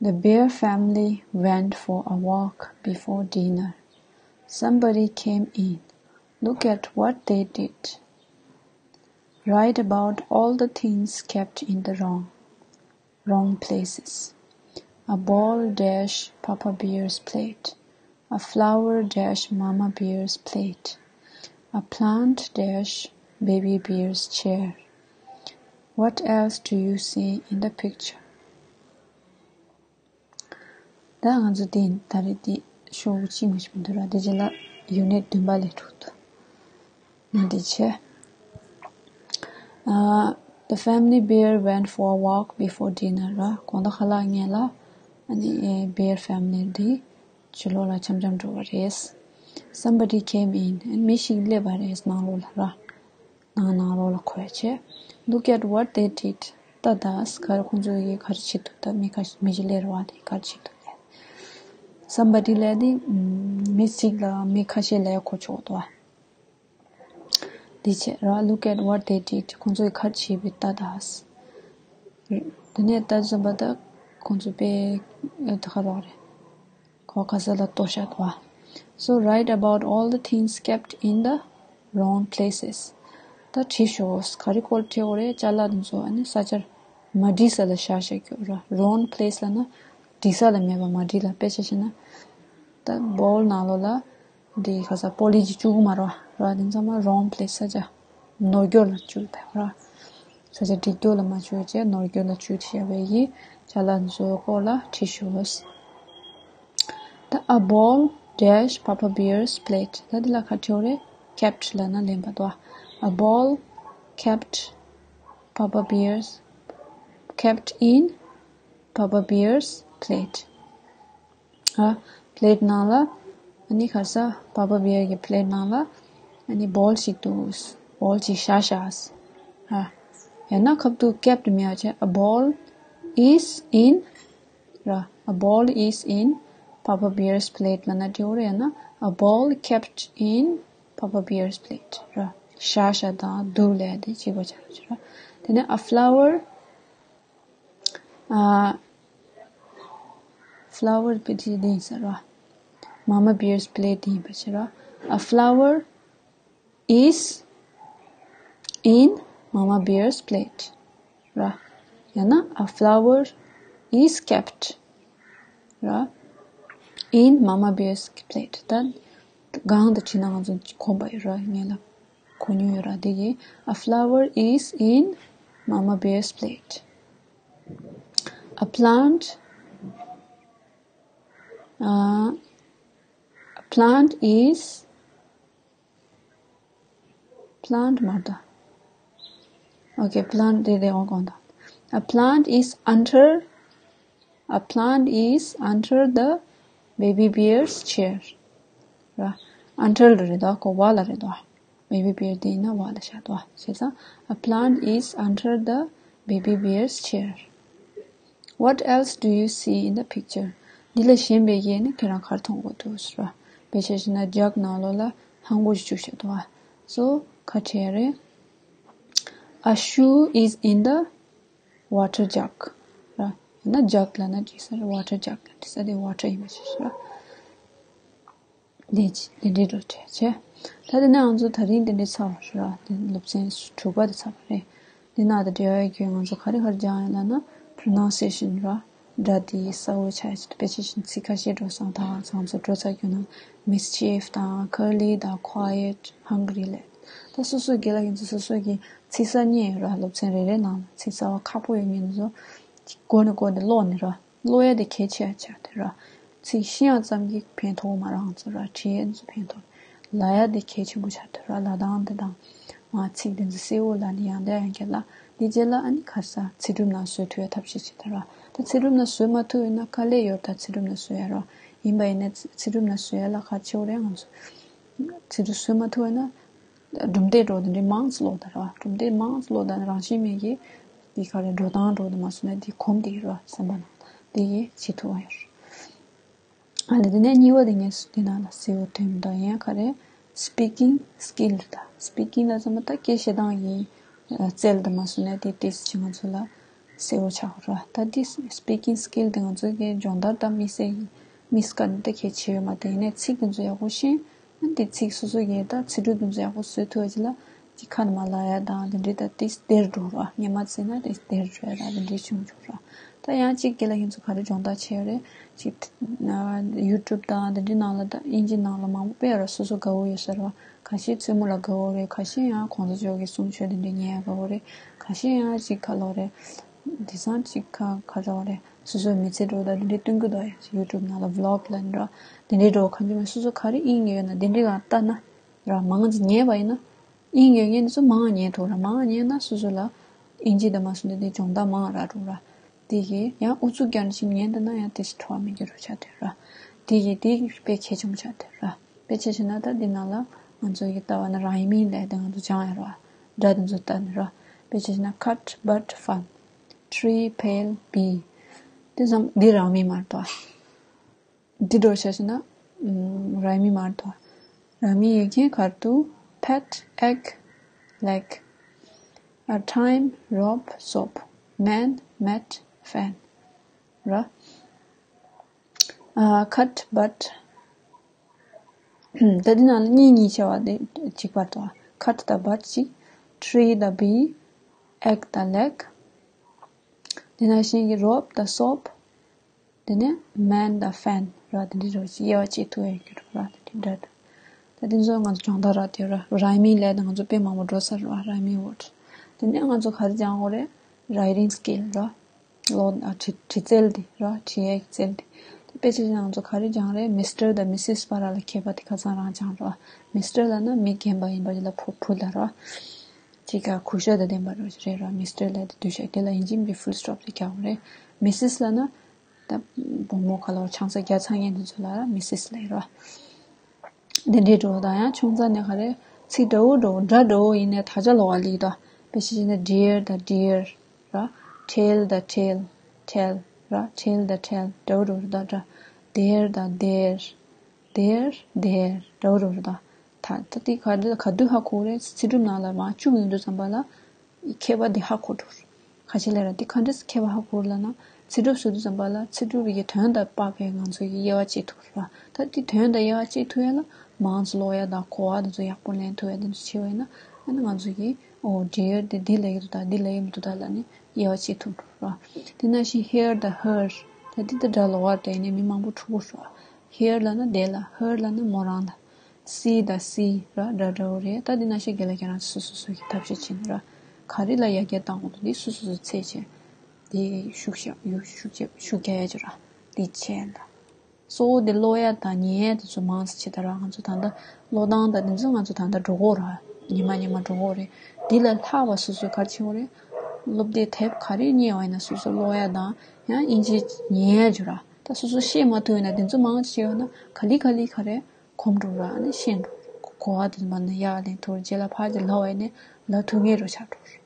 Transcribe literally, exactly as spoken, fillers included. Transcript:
The Bear family went for a walk before dinner. Somebody came in. Look at what they did. Write about all the things kept in the wrong, wrong places. A ball dash Papa Bear's plate. A flower dash Mama Bear's plate. A plant dash Baby Bear's chair. What else do you see in the picture? ད་ང་ཚོ་དེ་ད་རེས་དེ་ཤོག་གཅིག་མ་ཞིག་མི་འདུག་ར། དེ་རྗེས་ལ་ཡུ་ནིཊ་བདུན་པ་ལས་འགྲོ་འདུག་ནི་དེ་བྱས། ཨ། The family bear went for a walk before dinner. ར། དགོང་དག་ཁ་ལག་སྔོན་ལ་ཨ་ནི་bear family འདི་ཕྱི་ལོགས་ལ་འཆམ་འཆམ་འགྲོ་བ་རེད། Somebody came in. ཨ་ནི་མི་ཞིག་སླེབས་པ་རེད་ནང་ལོགས་ལ་ར། ནང་ནང་ལོགས་ལ་འཁོད་བྱས། Look at what they did. ད་ད་ག་རེ་ཁོང་ཚོ་གིས་ག་རེ་བྱེད་འདུག་ད་མི་ཁ་མི་ཞིག་སླེབས་རེད་བ། དེ་ག་རེ་བྱེད་འདུག་ལབ། Somebody ལབ་དེ་མི་གཅིག་ལ་མི་ཁ་ཤས་ལབ་གོ་ཆོག་འདུག་བ། འདི་བྱས་ར། Look at what they did. ཁོང་ཚོ་གིས་ག་རེ་བྱས་པའི་ད་ད། དེ་ནས་ད་བཟོད་པ་ད་ཁོང་ཚོ་དཔེ་ད་ག་རོགས་རེད། ཁོ་ག་ས་ལ་ལྟོ་ཤ་དོ། So write about all the things kept in the wrong places. ད་བྲིས་ཤོག་ག་རེ་སྐོར་བྲིས་འོ་རེད། ཅ་ལག་དེ་ཚོ་ཨ་ནི་ས་ཆར་མ་བྲིས་ས་ལ་བཞག་བཞག་རྒྱུ་ར། Wrong place ལབ་ན་བྲིས་ས་ལ་མེད་པ་མ་བྲིས་ལ། དཔེ་ཆ་བཞག་ན་ད་བོལ་ནང་ལོགས་ལ་འདི་ག་ས་པོ་ལི་ཅིག་བཅུག་གི་མ་རེད་བ། ར་དེ་ཚང་མ་wrong place ས་ཆ་ནོར་སྐྱོར་ལ་བཅུག་པ་ར། ས་ཆ་འགྲིག་འདུག་ལ་མ་བཅུག་བྱས་ནོར་སྐྱོར་ལ་བཅུག་བྱས་པའི་ཡི་ཅ་ལག་ཚོའི་སྐོར་ལ་བྲིས་ཤོག་ད། A ball dash Papa Bear's plate. ད་འདི་ལ་ག་བྲིས་རེད། kept ལབ་ན་ལེན་པ་དོ། A ball kept Papa Bear's kept in Papa Bear's plate. ཨ། པི་ལེ་ཊི་ནང་ལ་ཨ་ནི་ག་ས་Papa Bear གི་པི་ལེ་ཊི་ནང་ལ་ཨ་ནི་བོལ་ཞིག་འདུག་བོལ་ཞིག་བཞག་བཞག་ཨ། ཡང་ན་ཁ་ཐུག་kept མེད་པ་བྱས། A ball is in ར། A ball is in Papa Bear's plate ལབ་ན་འགྲིག་གི་རེད། ཡང་ན་A ball kept in Papa Bear's plate ར། བཞག་བཞག་དང་འདུག་ལབ་དེ་གཅིག་པ་ཆགས་ཀྱི་ར། དེ་ནས་a flower ཨ། flower དཔེ་དེ་འདི་ཡིན་ས་ར། Mama Bear's plate དེ་ཡིན་པ་བྱས་ར། A flower is in Mama Bear's plate ར། ཡང་ན་a flower is kept ར། in Mama Bear's plate. ད་གང་དུ་བྲིས་ན་ང་ཚོ་གོམས་པ་ཡོད་ར། ངེད་ལ་གོ་མྱོང་ཡོད་ར། དེ་གི A flower is in Mama Bear's plate. A plant uh, a plant is plant མ་རེད་ད། Okay, plant དེ་རེད། འོ་གོང་ད། A plant is under a plant is under the baby bear's chair ར། under རེད་ད། ཁོ་བ་ལ་རེད་ད། baby bear དེ་ཡིན་ན་བ་ལ་བཞག་འདུག་བྱས་ཙང་a plant is under the baby bear's chair. What else do you see in the picture? འདི་ལས་གཞན་པའི་ཡས་ནི་ཁྱེད་རང་ག་རེ་མཐོང་གི་འདུག་ཟེར་བ། དཔེ་ཆ་བཞག་ན་ཇག་ནང་ལོགས་ལ་ལྷམ་གོག་ཅིག་བཅུག་བཞག་འདུག་བ། So ག་རེ་རེད། A shoe is in the water jug ར། ཡང་ན་ཇག་ལབ་ན་འགྲིག་ས་རེད། water jug ལབ་འགྲིག་ས་དེ་water ཡིན་པ་ཞིག་ར། ལས་ལས་འབྲས་འགྲོ་བྱས་བྱས། ད་དེ་ནས་ང་ཚོ་ད་རིང་དེ་འདྲས་ཚར་བ་རེད་ར། དེ་སློབ་ཚན་དྲུག་པ་དེ་ཚར་བ་རེད། འདི་ནང་དུ་འབྲེལ་བའི་རྒྱུན་ང་ཚོ་ག་རེ་ག་རེ་སྦྱངས་ཡོད་ལབ་ན། pronunciation ར། སྒྲ་དེ་གསལ་བོ་ཆགས་ཡ་ཆེད་དུ། དཔེ་ཆ་བཞིན་ཚིག་ཁ་ཤས་འགྲོ་སོང་། ད་ང་ཚོ་འགྲོ་ཚར་རྒྱུ་ན་mischief དང་curly དང་quiet hungry ལབ། ད་སོ་སོ་དགེ་ལགས་ཡིན་ཚེ་སོ་སོ་གི་ཚིག་གསར་རྙེད་ཡོད་ར། སློབ་ཚན་རེ་རེ་ནང་ལ་ཚིག་གསར་བ་ཁག་པོ་ཡོད་མཁན་ཚོ་མགོ་ནས་མགོ་ནས་ཀློག་ནས་ར། ཀློག་ཡ་དེ་གལ་ཆེ་བ་ཆགས་དེ་ར། ཚིག་ཤེས་ཡག་ཙམ་གྱིས་ཕན་ཐོགས་མ་རེད། ང་ཚོ་ར་བྲིས་ཡ་ཚོ་ཕན་ཐོགས། ལབ་ཡ་དེ་གལ་ཆེན་པོ་ཆགས་དེ་ར། ལབ་སྟངས་དེ་དང་། ང་ཚིག་དེ་ཚོ་གསལ་བོ་ལབ་ནས་ཡང་བསྐྱར་ཡང་བསྐྱར་ལབ། དེ་རྗེས་ལ་ཨ་ནི་ག་རེ་ཟ། ཚིག་གྲུབ་ནང་བཟོ་ཐུབ་ཡ་ཐབས་ཤེས་བྱེད་དེ་ར། ད་ཚིག་གྲུབ་ནང་བཟོ་མ་ཐུབ་ཡོད་ན་དཀའ་ལས་ཡོད་ད། ཚིག་གྲུབ་ནང་བཟོ་ཡ་ར། ཡིན་པ་ཡིན་ན་ཚིག་ཚིག་གྲུབ་ནང་བཟོ་ཡ་ལ་ག་རེ་བྱེད་དགོས་རེད། ང་ཚོ་ཚིག་གྲུབ་བཟོ་མ་ཐུབ་ཡོད་ན། གྲུབ་འབྲས་འདྲ་བོ་དེ་འདྲའི་མང་ཙམ་ཀློག་དང་ར། གྲུབ་འབྲས་མང་ཙམ་ཀློག་དང་རང་བཞིན་མེད་ཀྱི། འདི་ག་རེ་འགྲོ་སྟངས་འདྲ་བོ་དེ་མ་སོང་ན་འདི་གོམས་འདི་ར་བསམ་པ་ནང་འདི་ཡི་བྱེད་ཐུབ་པ་ཡོད་རེད། ཨ་ལས་དེ་ནས་གཉིས་པ་དེ་ངས་འདི་ནང་ལ་གསལ་བོ་ཐོན་མི་འདུག་ཡང་ག་རེ་speaking skill ད་speaking ལ་ཚང་མ་ད་སྐད་བཤད་སྟངས་ཡིན། རྩལ་དུ་མ་སོང་ན་དེ་ཏིས་ཅི་ང་ཚོ་ལ་ གསལ་བོ་ཆགས་ར། ད་འདི་speaking skill དེ་ང་ཚོ་གི་སྦྱོང་བརྡར་དང་དམིགས་བསལ་གྱི་དམིགས་བཀར་ནི་ད་གལ་ཆེ་ཡོད་མ་རེད། ཡིན་ནའི་ཚིག་དེ་ཚོ་ཡག་པོ་ཤེས་ན་དེ་ཚིག་སོ་སོ་གི་ད་ཚིག་གྲུབ་དེ་ཚོ་ཡག་པོ་བཟོས་ཐུབ་པ་ཅིག་ལ་ཅིག་ཁ་ནས་མར་ལབ་ཡ་དང་དེ་འདྲའི་ད་དེ་སྟེར་འགྲོ་ར། སྔན་མ་བྱས་ན་དེ་སྟེར་འགྲོ་ཡ་དང་དེ་འདྲའི་བྱུང་བྱུང་ར། ད་ཡང་གཅིག་རྒན་ལགས་ཁྱེད་ཚོ་ག་རེ་སྦྱོང་བརྡར་བྱས་ཡོད་རེད། ཅིག་ཡུ་ཊུབ་དང་དེ་འདྲའི་ནང་ལ་ད་དབྱིན་ཇི་ནང་ལ་མང་པོ་དཔེ་ར་སོ་སོ་དགའ་བོ་ཡོད་ས་ར། ཁ་ཤས་རྩེད་མོ་ལ་དགའ་བོ་རེད། ཁ་ཤས་ཡང་གོང་ས་མཆོག་གི་གསུང་ཆོས་དེ་འདྲ་ཉན་ཡ་དགའ་བོ་རེད། ཁ་ཤས་ཡང་ཅིག་ག་ལབ་རེད། དེང་སང་ཅིག་ག་ག་རེ་རེད། སོ་སོའི་མི་ཚེ་འགྲོ་ད་དེ་འདྲའི་སྟོན་གྱི་འདུག་ཡ། ཡུ་ཊུབ་ནང་ལ་ཝི་ལོག་ལབ་ནི་ར། དེ་འདྲའི་འགྲོ་གང་ཅི་མིན་སོ་སོ་ག་རེ་དབྱིངས་ཡོད་ན་དེ་འདྲའི་ག་ལྟ་ན་ར། མང་ཅིག་ཉན་པ་ཡིན་ན་དབྱིངས་ཡོད་མཁན་དེ་ཚོ་མང་ཉན་ཐུབ་ར། མང་ཉན་ན་སོ་སོ་ལ་དབྱིན་ཇི་དང་མ་སོང་དེ་འདྲའི་སྦྱོང་བརྡར་མང་རག་འགྲོ་ར། དེ་གི་ཡང་ཨུ་ཚུགས་རྒྱག་ནས་ཤིག་ཉན་འདུག་ན་ཡང་དེ་སྲིད་ཁྲོ་བ་མི་འགྱུར་རོ་ཆ་དེ་ར། དེ་གི་དེ་དཔེ་གལ་ཆེན་པོ་ཆགས་དེ་ར། དཔེ་ཆ་བཞག་ན་ད་འདི་ནང་ལ་ང་ཚོ་གི་ལྟ་བ་ན་rhyming ལབ་དེ་ང་ཚོ་སྦྱང་ཡ་ར། སྒྲ་དེ་ཚོ་ལྟ་ནི་ར། དཔེ་ཆ་བཞག་ན་cut, butt, fun, tree, pail, bee. དེ་ཙམ་འདི་rhyming མ་རེད་དོ། འདི་འགྲོ་བྱ་ཞེ་ན། ཨམ། rhyming མ་རེད་དོ། rhyming ཡོད་མཁན་ག་རེ་འདུག pet, egg, leg, a time, rope, soap, man, mat, fan ར། ཨ། cut, butt. ད་འདི་ནང་ལ་གཉིས་གཉིས་བྱ་བ་དེ་གཅིག་པར་དོ། cut དང་butt གཅིག tree དང་bee, egg དང་leg. དེ་ནང་བཞིན་གྱི་rope དང་soap། དེ་ནས་man དང་fan ར། དེ་འདྲའི་རོ་ཅིག་དབྱེ་བ་ཕྱེ་ཐུབ་ཡ་གི་རོ་ར། དེ་འདྲའི་འདྲ་འདྲ། ད་དེ་ཚོ་ང་ཚོ་སྦྱོང་བརྡར་ར་དེ་ར། rhyming ལབ་ན་ང་ཚོ་དཔེ་མང་པོ་འགྲོ་ས་ར། rhyming word དེ་ནས་ང་ཚོ་ག་རེ་སྦྱང་དགོས་རེད། writing skill ར། ལོ་ཨ་བྲི་བྲི་རྩལ་དེ་ར། བྲི་ཡས་ཀྱི་རྩལ་དེ། དེ་དཔེ་ཆ་ཆ་ང་ཚོ་ག་རེ་སྦྱང་རེད། མི་སི་ཊར་དང་མི་སི་སི་བར་ལ་ཁྱད་པར་དེ་ཁ་སང་རང་སྦྱང་ར། མི་སི་ཊར་ལབ་ན་མི་རྒན་པ་ཡིན་པ་ཅིག་ལ་བུ་བུ་ལ་ར། ཅིག་ག་གུས་ཞབས་དང་ལྡན་པ་རོ་རེད་ར། མི་སི་ཊར་ལབ་དེ་སྡུག་ཤག་དེ་ལ་ཡིན་གཅིག་མིན་གཅིག་ཕུལ་སི་ཊོབ་དེ་རྒྱག་དགོས་རེད། མི་སི་སི་ལབ་ན། ད་བུ་མོ་ག་ལ་བ་ཆང་ས་རྒྱག་ཚར་མཁན་དེ་ཚོ་ལ་ར་མི་སི་སི་ལབ་ཡོད་ར། དེ་འདྲའི་འགྲོ་བ་དང་ཡང་ཆུང་ཙག་ནས་ག་རེ་ཚིག་འདྲ་བོ་འདྲ་བོ་འདྲ་འདྲ་བོ་ཡིན་ནའི་དག་ཆ་ལོག་པ་ལིག་དང་དཔེ་ཆ་བྱས་ན་deer དང་deer ར། tail དང་tail tail ར། tail དང་tail འདྲ་བོ་འདྲ་བོ་རེད་ད། འདྲ། there དང་there there there འདྲ་བོ་འདྲ་བོ་རེད་ད། ད་ད་དེ་ག་དུས་ག་དུས་ཧ་གོ་རེད། ཚིག་གྲུབ་ནང་ལ་མར་བཅུག་ཡོང་དུས་ཙམ་པ་ལ་ཁྱད་པར་འདི་ཧ་གོ་འགྲོ། ཁ་ཆེ་ལས་ར་འདི་ག་འདྲས་ཁྱད་པར་ཧ་གོ་ལབ་ན། ཚིག་གྲུབ་བཟོ་དུས་ཙམ་པ་ལ་ཚིག་གྲུབ་ཀྱི་དོན་དང་དཔག་པའི་ང་ཚོ་གི་དབྱེ་བ་ཕྱེ་ཐུབ་ར། ད་འདི་དོན་དང་དབྱེ་བ་ཕྱེ་ཐུབ་ཡ་ལ་མང་ཙམ་ཀློག་ཡ་དང་གོ་བ་དེ་ཚོ་ཡག་པོ་ལེན་ཐུབ་ཡ་དེ་ཚོ་བྱེད་པ་ཡིན་ན། ཨ་ནི་ང་ཚོ་གི་ཨོ་deer དེ་འདི་ལབ་ཀྱི་འདུག་ད་འདི་ལབ་ཀྱི་མི་འདུག་ད་ལབ་ནས་དབྱེ་བ་ཕྱེ་ཐུབ་འགྲོ་ར། དེ་ནང་བཞིན་here དང་her ད་འདི་ད་འདྲ་ལོག་པ་རེད། ཡིན་ནའི་མི་མང་པོ་འཁྲུག་གི་ར། here ལབ་ན་དེ་ལ། her ལབ་ན་མོ་རང་ལ། she དང་she ར་འདྲ་འདྲ་བོ་རེད། ད་འདི་ནང་བཞིན་རྒན་ལགས་ཁྱེད་རང་ཚོ་སོ་སོ་སོ་གི་ཐབས་ཤེས་བྱེད་ནི་ར། ག་རེ་ལ་ཡར་རྒྱས་གཏང་དགོས་འདུག་འདི་སོ་སོ་སོ་ཚད་བྱས། འདི་ཤུགས་བཞག་ཡུ་ཤུགས་བྱས་ཤུགས་རྒྱག་ཡ་ཅིག་ར། འདི་བྱས་ལ། གཙོ་བོ་འདི་ཀློག་ཡ་དང་ཉན་ཡ་དེ་ཚོ་མང་ཙམ་བྱེད་ད་ར། ང་ཚོ་ད་ལྟ་ཀློག་སྟངས་དང་འདི་ཚོ་ང་ཚོ་ད་ལྟ་འགྲོ་གི་ཡོད་ར། ཉི་མ་ཉི་མ་འགྲོ་གི་ཡོད་རེད། འདི་ལས་ལྷག་པ་སོ་སོས་ག་རེ་བྱེད་དགོས་རེད། སློབ་དེབ་དེབ་ག་རེ་རྙེད་པ་ཡིན་ན་སོ་སོ་ཀློག་ཡ་དང་ཡང་དབྱིན་ཇི་ཉན་ཡ་ཅིག་ར། ད་སོ་སོ་ཤེས་མ་ཐུབ་ཡིན་ན་དེ་ཚོ་མང་ཆེ་བ་ན་ག་ལེ་ག་ལེ་ག་རེ་གོམས་འགྲོ་ར། ཨ་ནི་ཤེས་འགྲོ། གོ་བ་དེ་མ་ནི་ཡག་ལེན་ཐུབ་རྗེས་ལ་ཕར་ཅིག་ལབ་པ་ཡིན་ན་ལབ་ཐུབ་ངེས་རོ་ཆགས་འགྲོ།